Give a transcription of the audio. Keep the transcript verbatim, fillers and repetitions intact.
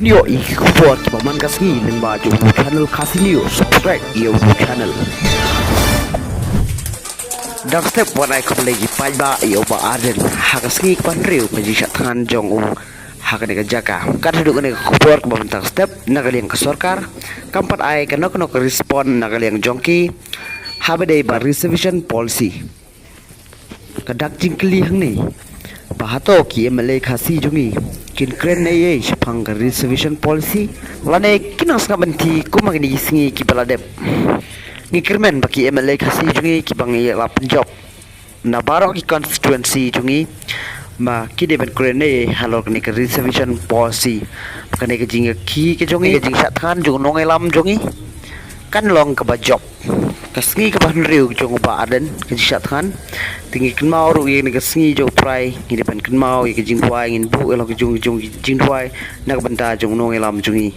Ïoh ïa ki khubor kiba man ka sngi lyngba jong u channel Khasi News, subscribe ïa u channel. Dang step wan ai khublei ki paidbah ïa u Bah Ardent ha ka sngi kaba hynriew ka jingshah thngan jong u ha kane ka jaka. Kat haduh kane ka khubor kaba mynta step na ka liang ka sorkar kam pat ai kano kano ka respond na ka liang jong ki haba dei ba reservation policy. Ka dak jingkylli hangne ba hato ki M L A Khasi jong ngi kin kren ei ei shaphang ka reservation policy lane kin nang sngap bynta kum ha kine ki sngi kiba la dep. Ngi kyrmen ba ki M L A Khasi jong ngi kiba ngi la pynjop na baroh ki constituency jong ngi ba ki dei ban kren ei ei halor kane ka reservation policy. Ba kane ka jingïakhih ka jong ngi, ka jingshah thngan jong u nongïalam jong ngi kan long kaba jop. Ka sngi kaba hynriew jong u Bah Ardent ka jingshah thngan. Te ngi kynmaw ruh ïa kane ka sngi jong u Trai, ngi dei ban kynmaw ïa ka jingduwai, ngin buh ïa la ka jong, jong jingduwai na ka bynta jong u nongïalam jong ngi.